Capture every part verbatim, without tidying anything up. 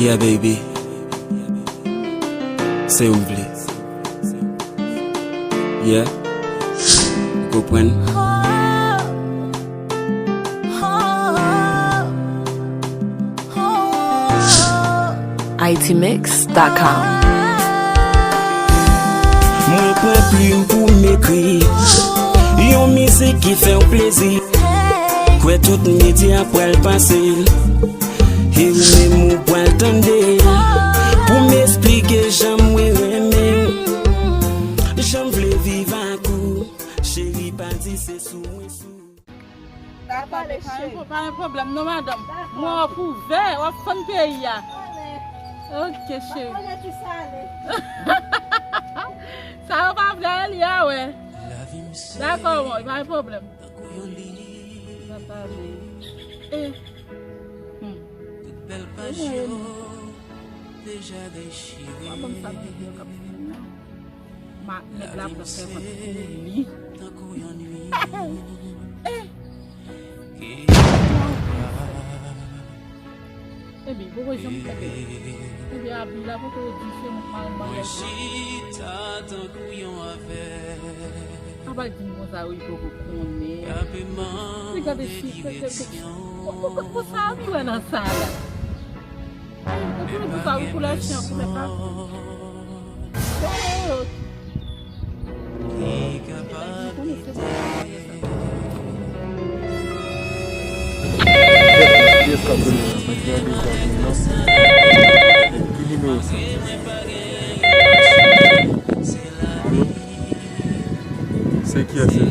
Yeah, baby. Se ou vle. Yeah. Ou konprann? I T mix dot com. Mwen pran plim pou m ekri yon mizik ki fè w plezi. Kwè tout medya pral pase l. E ou menm ou pral tande l. Pou m esplike jan mwen renmen w, jan m vle viv ak ou. Cheri, pa di se sou mwen sou. Pa pale, cheri. Pa gen pwoblèm non, madanm. Dakò. Mwen w ap ouvè, w ap fann peyi a. Pale. Ok, cheri. Pa pale ki sale. Sa yo pa vle a, li a wè. Dakò, bon, pa gen pwoblèm. Pa pale. Eh. Hmm. Mwen menm. Mwen menm sa, nèg yo k ap fè m nan. Ma, nèg la pran sèvant pou li. Eh. Epi, poko janm fè. Epi, abi la poko di se mwen k marenn maryaj la. Apa di m konsa, wi, poko konnen. Li gade fi, gade fi. Pou, pou, pou sa, abi wè nan sa la. Ay, pou, pou, pou sa, wi, koulè chen, koulè pa. Kiyès k ap rele la? Mwen gen de zòt non. Ki nimewo sa? Alo? Se kiyès se?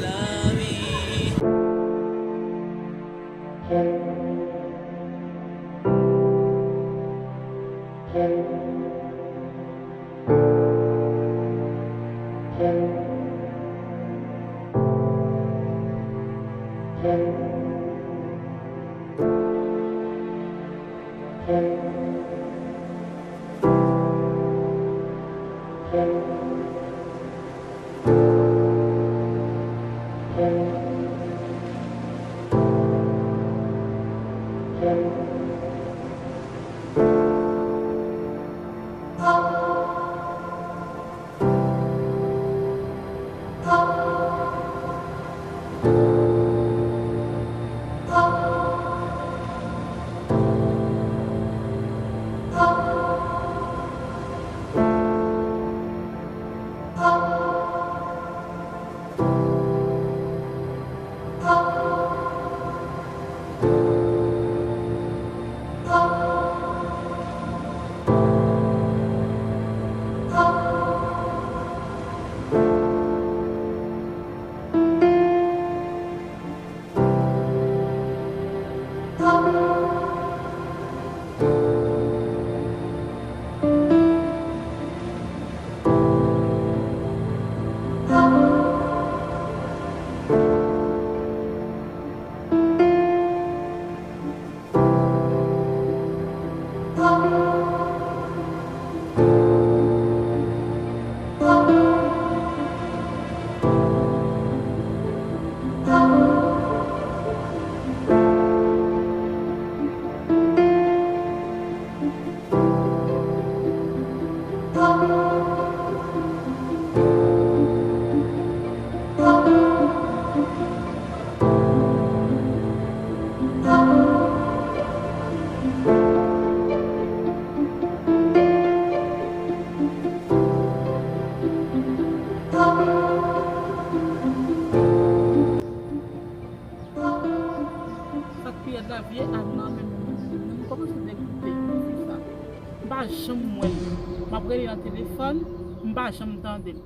Sa k pi rèd la, vye Ann nan, men mwen, mwen kòmanse degoute fi sa. M pa janm wè l. M ap rele nan telefòn, m pa janm tande l.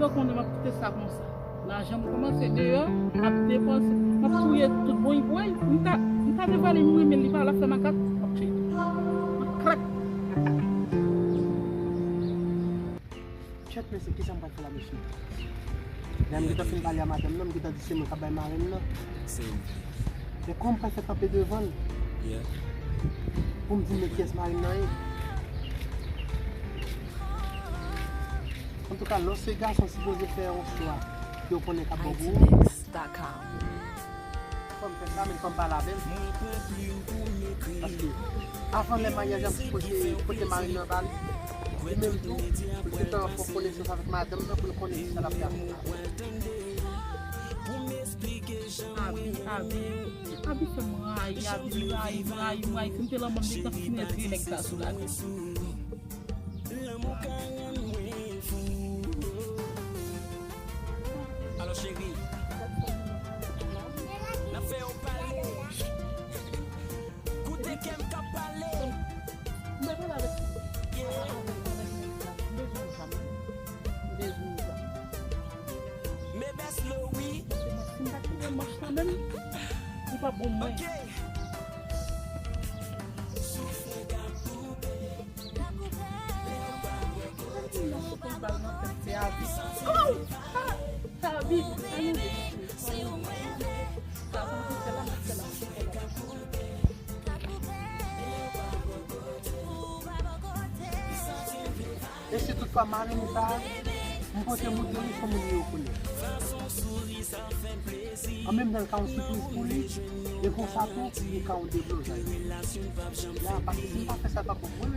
Donk, konnen m ap kite sa konsa. Lajan m kòmanse deyò, m ap depanse, m ap touye tout. Bon, bon, m ta, m ta devwale m renmen li pa, l ap fè makak, m ap touye tout. M ap krak. Tchèt, mesye, kisa m pral fè la, mesye? Lè m gentan fin pale a madanm nan, m gentan di se mwen k ap bay marenn nan. Se ou. Men kòman m pral fè kanpe devan l? Yeah. Pou m di l men kiyès marenn nan ye? Antouka, lòske gason sipoze fè yon chwa ke yo konnen k ap bon pou ou, I T mix dot com. Fò m fè sa, men fò m pale avè l. Paske, avan lè maryaj la, m sipoze pote mari m nan ba li. Li menm tou, pou l gentan fè konesans avèk madanm nan, pou l konnen kisa l ap fè avèk li. Abi, Abi, Abi fè m rayi, Abi m rayi, m rayi, m rayi. Si m te lanmò m, m te gentan fini retire nèg sa sou lakou. Alò, cheri, n ap fè yo pale. Koute kè m k ap pale. Mwen pale avèk, avèk, avèk nèg sa. M bezwen ou sa, mwen. M bezwen ou sa. Mebès Lowi. Si m pa t koupe manch lan menm, li p ap bon mwen. Ok. E si toutfwa madanm sa, m pote montre li, fò moun yo konnen. An menm tan, l ka yon sipriz pou li, e konsa tou, li ka yon deblozay. La, paske si m pa fè sa, l p ap konprann.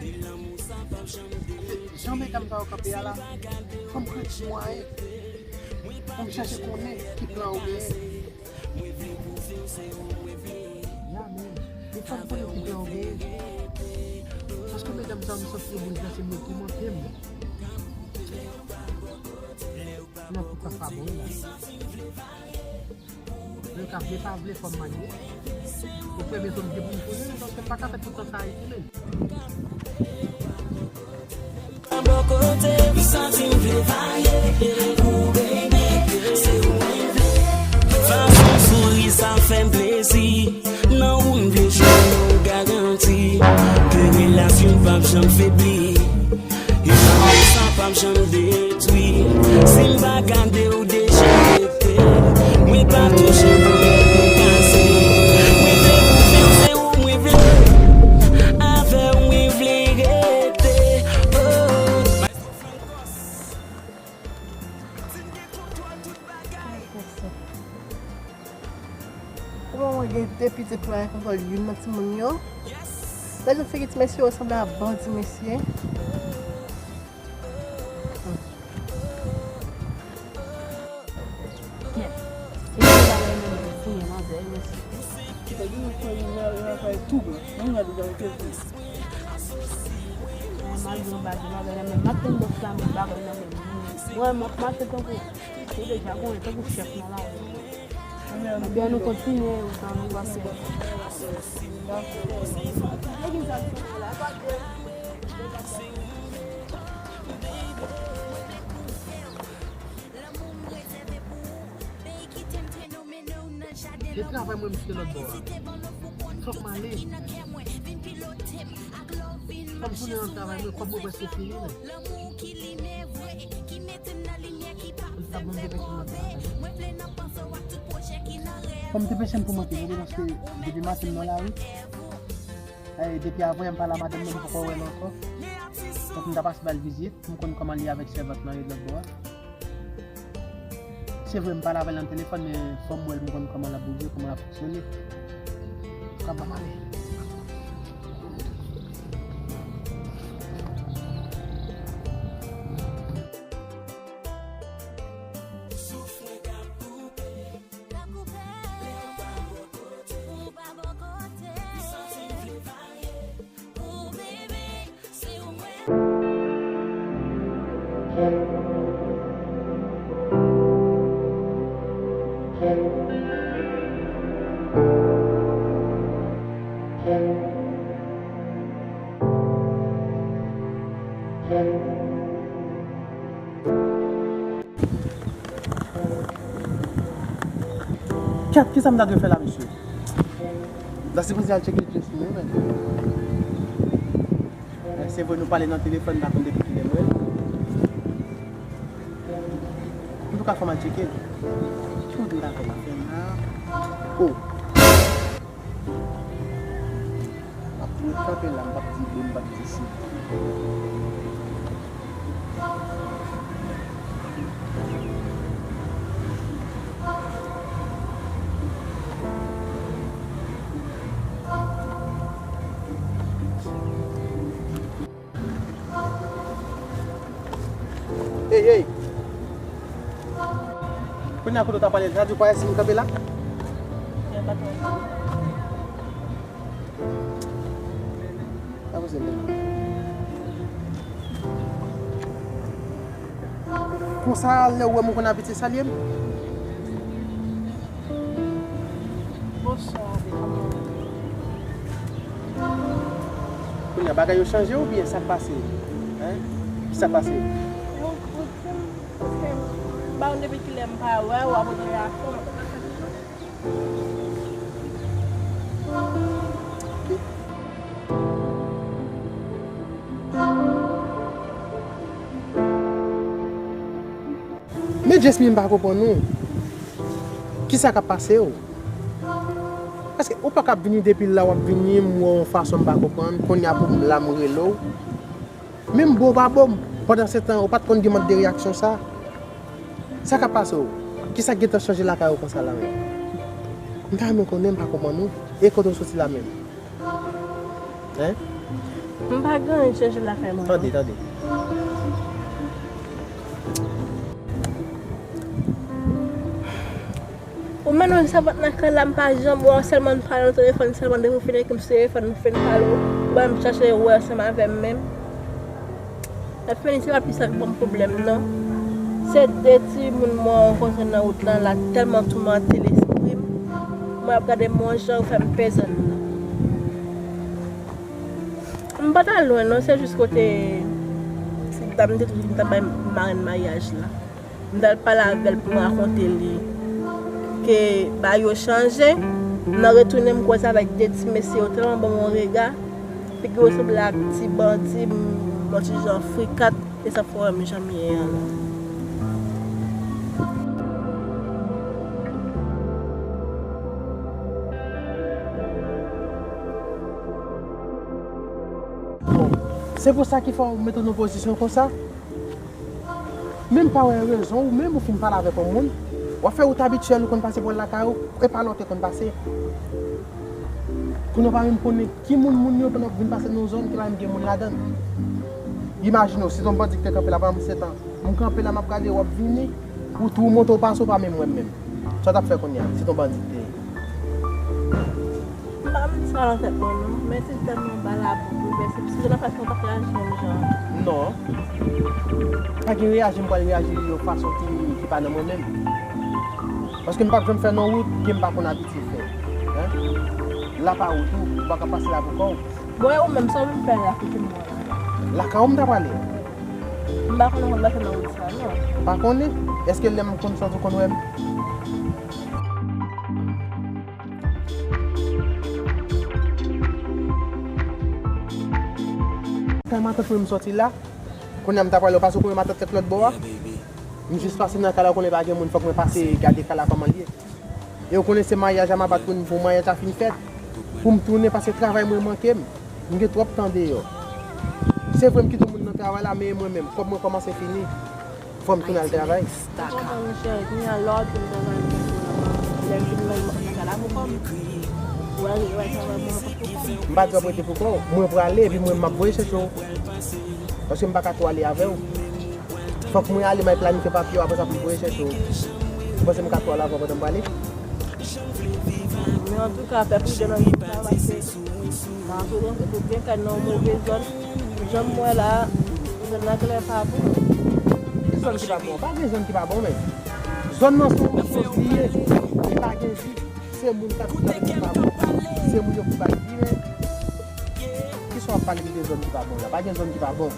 Jan medam sa yo kanpe a la, fò m kreye mwayen pou m chèche konnen ki plan yo genyen. Ya, men, e fò m konnen ki plan yo genyen. Paske medam sa yo, m santi yo vin plase m, yo toumante m. Nan tout sa pa bon la. Mwen ka vle pa vle fò m manyen. Ou premye zòn ki pou m tounen, paske m pa ka fè tout tan sa Ayiti menm. Bò kote m santi m vle varye, pou baby, se ou mwen vle. Fason souri sa fè m plezi, nan ou m vle jwe, ou garanti ke relasyon p ap janm febli. Yon lanmou sa p ap janm detwi. Si m pa gade w deja rete, mwen pa touche pou mwen kaze. Mwen fè konfyans, se ou mwen vle. Avè w mwen vle rete. Oh. Pou moman gen de pitit mwen ak ankò youn nan timoun yo. Gade jan figi ti mesye yo sanble a bandi mesye. Kèt. E mwen pa wè menm fouye manzè mesye. Sa di nou fè yon afè tou blan. Mwen gade gade kèt. Mwen mal gen bagay nan men m. M ap tann bòs la met bagay nan men m. Mwen m ap mache tankou, ou deja konnen, tankou chèf nan lari. Ebyen, nou kontinye, ou sa nou pase. Se travay mwen m kite lòt bò a. Fòk m ale. Fò m tounen nan travay mwen, kòb mwen prèske fini, men. Fò m te pèse m pou manke, tande, paske depi maten m nan lari. E, depi avan yè m pale a madanm nan, m poko wè l ankò. Fòk m ta pase ba l vizit, pou m konn kòman li avèk sèvant lan yo lòt bò a. Se vre, m pale avè l nan telefòn, men fò m wè l, m konn kòman l ap bouje, kòman l ap fonksyone. Antouka, ban m ale. Kèt, kisa m ta dwe fè la, mesye? M ta sipoze al tcheke Jess mwen menm. Eh, se vre nou pale nan telefòn, m pa konn depi kilè m wè l. Antouka, fò m al tcheke l. Ki kote m ta fè m ap fè m la? Oh! M ap tou ret kanpe la, m p ap di wi, m p ap di si. Hey, hey. Kounye a kote w t ap pale, sa di w pa wè si m kanpe la? Pa poze m. Konsa, lè w wè m, ou konn abitye salye m? Bonswa, Abe, kòman w ye? Kounye a, bagay yo chanje oubyen sa k pase? Hein? Ki sa k pase? Yon kout, paske m pa konn depi kilè m pa wè w, w ap rete la fò. Men Jesmy, m pa konprann ou. Kisa k ap pase w? Paske ou pa ka ap vini depi la, w ap vini, m wè w yon fason m pa konprann. Kounye a pou m la, m rele w. Men m bon, w pa bon. Pandan se tan, ou pa t konn gen mòd de reyaksyon sa. Sa k ap pase w? Kisa k gentan chanje lakay ou konsa la menm? M ta renmen konnen, m pa konprann ou. E kote w soti la menm? Hein? M pa gen anyen chanje lakay mwen. Tande, tande. Ou menm nan sèvant nan kay la, m pa janm wè w, sèlman n pale nan telefòn, sèlman depi w fin ekri m sou telefòn, m fin pale w, ou pa menm chache wè ansanm avè m menm. Lafini, se pa plis sa k ban m pwoblèm, non. Se de timoun mwen rankontre nan wout lan, la tèlman toumante lespri m. Mwen ap gade m yon jan, ou fè m pezan nan. M pa t al lwen, non, se jis kote ti dam te toujou, m t ap bay marenn maryaj la. M t al pale avè l pou m rakonte li ke bagay yo chanje. M nan retounen, m kwaze avèk de ti mesye, yo tèlman ban m yon rega. Figi yo sanble ak ti bandi, m, yon ti jan frikat, e sa fè w wè m jan m ye an la. Bon, se pou sa ki fè w mete w nan pozisyon konsa? Men m pa wè rezon, ou menm ou fin pale avèk yon moun, w ap fè wout abityèl ou konn pase bò lakay ou, e pa la w te konn pase. Kounye a w pa menm konnen ki moun moun yo pandan w ap vin pase nan yon zòn ki pa menm gen moun ladan l. Imajine w, si se yon bandi ki te kanpe la pandan se tan, m kanpe la, m ap gade w ap vini, ou tou ou monte w pase, w pa menm wè m menm. Sa w t ap fè kounye a, si se yon bandi ki te ye? M pa konn sa nan tèt mwen non, men se tèlman ba la pou boulvèse, piske nan fason w t ap reyaji menm jan an. Non. Pa gen reyaji, m pral reyaji yon fason ki, ki pa nan mwen menm. Paske m p ap janm fè nan wout ke m pa konn abitye fè. Hein? La pa wout ou, ou pa ka pase la pou kò w. Bon, e ou menm, sa w vin fè la kote m wè la? Lakay ou m ta prale. M pa konnen w konn pase nan wout sa non. Pa konnen? Èske lè m konn sòti ou konn wè m? Kay matant mwen m sòti la. Kounye a m ta prale, ou pase ou konnen matant fèt lòt bò a. M jis pase nan kay la, ou konnen pa gen moun, fòk mwen pase gade kay la kòman l ye. E ou konnen se maryaj a m ap bat pou, pou maryaj la fin fèt. Pou m tounen, paske travay mwen manke m. M gen twòp tan deyò. Se vre m kite yon moun nan travay la, men e mwen menm, kòb mwen kòmanse fini. Fò m tounen al travay. Ou konprann, monchè, kounye a lè w ap vin travay nan kay la, lè m vin nan, nan kay la pou kò m. Ou wè, ou wè travay mwen ankò pou kò m. M pa di w ap rete pou kò w. Mwen prale, epi mwen m ap voye chèche w. Paske m pa ka tou ale avè w. Fòk mwen ale, m al planifye papye yo, apre sa pou m voye chèche w. Ou panse m ka tou ale avè w pandan m prale? Men antouka, fè pride nan wout la, paske nan wout ou gen kay nan yon move zòn. Jan m wè la, zòn nan genlè pa bon. Ki zòn ki pa bon? Pa gen zòn ki pa bon, men. Zòn nan se yon soz li ye. Li pa gen vi. Se moun k ap viv ladan ki pa bon. Se moun yo pou bay vi, men. Kisa w ap pale ki gen zòn ki pa bon la? Pa gen zòn ki pa bon.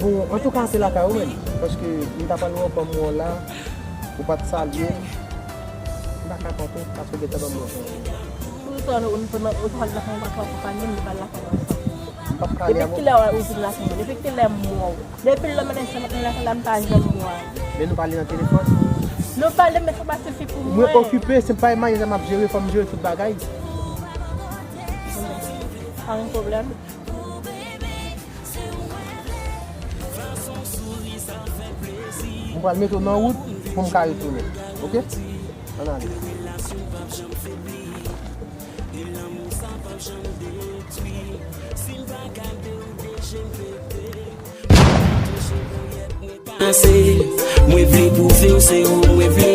Bon, antouka, se lakay ou menm. Paske m ta pral wè w, kòm ou la, ou pa t salye m. M pa ka konte w, paske w gentan ban m yon. Poutan, nou, nou, nou, ou pral lakay mwen, ou pa t pale, nou pral lakay mwen ansanm. M p ap pale avè w. Depi kilè ou vin lakay mwen? Depi kilè m wè w? Depi lè m ann ansanm ak mwen lakay la, m pa janm wè w. Men nou pale nan telefòn. Nou pale, men sa pa sifi pou mwen. Mwen okipe, se pa maryaj la m ap jere, fò m jere tout bagay. Pa gen pwoblèm. Mwen pral mete w nan wout pou m ka retounen. Oke? Ann ale. Ase, mwen vle pwouve w se ou mwen vle